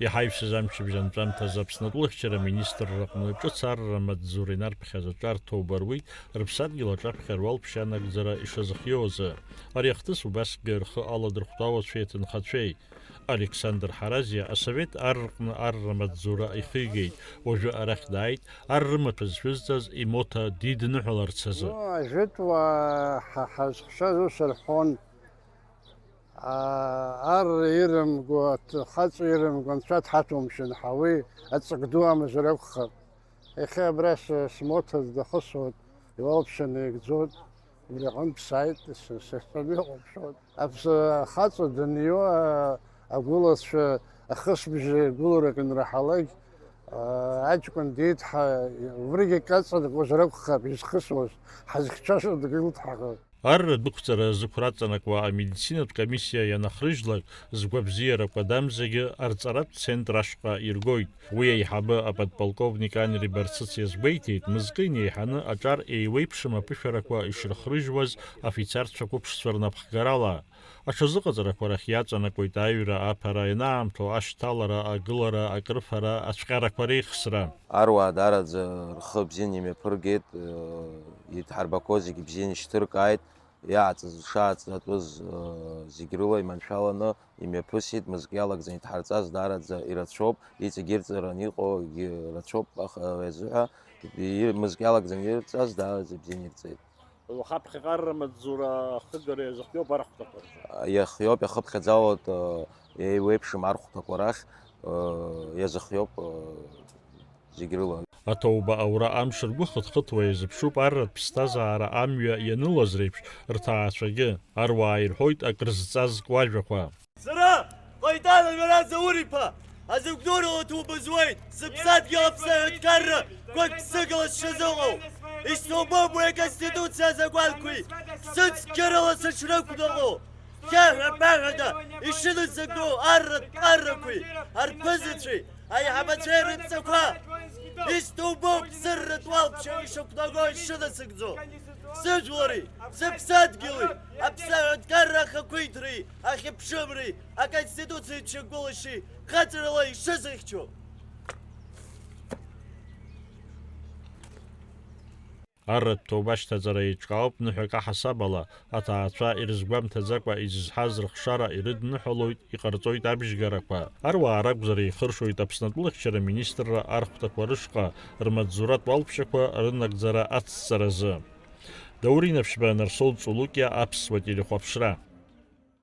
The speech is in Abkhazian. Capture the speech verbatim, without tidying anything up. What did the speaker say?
Иҳаҩсыз амчыбжь анҵәамҭазы Аԥсны атәылахьчара аминистрраҟны ҿыц арра амаҵзура инарԥхьаз аҿар ҭоуба руит, рыԥсадгьыл аҿаԥхьа руалԥшьа анагӡара ишазыхиоу азы. Ари ахҭыс убасгьы рхы аладырхәт ауацәеи аҭынхацәеи. Александр Ҳаразиа асовет ар рҟны арра амаҵзура ихигеит, уажәы арахь дааит, ар рымаҭәа зшәызҵаз имоҭа дидныҳәаларц азы. Ну, ажәытәуаа ҳа ҳазхшаз ус рҳәон. Ар ирымго, аҭ-, хаҵа ирымго, анцәа дҳаҭәоумшьан, ҳа уи аҵак ду амазар акәхап. Иахьа абра с-, смоҭа дахысуеит, иуалԥшьа наигӡоит, убри аҟынтә сааит, с-, с-, сымҩахәаԥшуеит. Аԥс-, ахаҵа данио, а-, агәылацәа ахысбжьы гәыларак анраҳалак, а, аҷкәын диит ҳа, убригьы каҵа дакәызар акәхап изхысуаз, ҳазхьчашаз дгылт ҳаӷа. Арра дәықәҵара зықәра аҵанакуа амедицинатә комиссиа ианахрыжьлак, згәабзиарақәа дам зегьы арҵаратә центр ашҟа иргоит. Уи аиҳабы аподполковник Анри Барцыц иазгәеиҭеит, мызкы инеиҳаны аҿар еиуеиԥшым аԥышәарақәа ишрыхрыжьуаз афицарцәа қәыԥшцәа рнапхгарала. Аҽазыҟаҵарақәа рахь иаҵанакуеит аҩра, аԥара, ианаамҭоу ашьҭалара, агылара, акрыфара, ацәҟьарақәа реихсра. Аруаа даараӡа рхы бзианы имҩаԥыргеит, э, идҳарбақәоу зегьы бзианы ишьҭыркааит, иааҵыз, шааҵатәыз, э, зегь рыла иманшәаланы имҩаԥысит, мызк иалагӡаны идҳарҵаз даараӡа ирацәоуп, иҵегь ирҵараны иҟоугьы рацәоуп, аха уи азыҳәа и-, мызк иалагӡаны ирҵаз даараӡа ибзианы ирҵеит. Уаха ԥхьаҟа арра амаҵзура ахыгара иазыхиоуп архәҭақәа рҿы. Иахиоуп, иахыԥхьаӡалоит, э, еиуеиԥшым архәҭақәа рахь, э, иазыхиоуп, э, зегь рыла. Аҭоуба аура амш ргәы хыҭхыҭуа иазыԥшуп арратә ԥсҭазаара амҩа ианылаз реиԥш рҭаацәагьы. Аруаа ирҳәоит акрызҵазкуа ажәақәа. Сара, Ҟаитан Амиран Заур-иԥа, азыгәдурала ҭоуба зуеит, сыԥсадгьыл Аԥсны аҳәынҭқарра гәык-ԥсыкала сшазыҟоу. Исҭоубоуп уи аконституциа азакәанқәеи ԥсыцқьарала сышрықәныҟәо. Хьаҳәа-баҳәада ишынасыгӡо арратә ԥҟарақәеи арԥызацәеи аиҳабацәеи рыдҵақәа. Исҭоубоуп сырратә уалԥшьа ишықәнаго ишынасыгӡо. Сыжәлари, сыԥсадгьыли, Аԥсны аҳәынҭқарра ахақәиҭреи ахьыԥшымреи аконституциеи ччагәылашьеи хаҵарала ишысыхьчо. Арратә ҭоуба ашьҭаҵара еиҿкаауп ныҳәак аҳасабала, аҭаацәа ирызгәамҭаӡакәа изызҳаз рыхшара ирыдныҳәалоит, иҟарҵоит абжьгарақәа. Аруаа ракәзар еихыршоит Аԥсны атәылахьчара министрра архәҭақәа рышҟа, рмаҵзуратә уалԥшьақәа рынагӡара ацҵаразы. Даур Инаԥшьба, Нарсоу Ҵулукиа, Аԥсуа телехәаԥшра.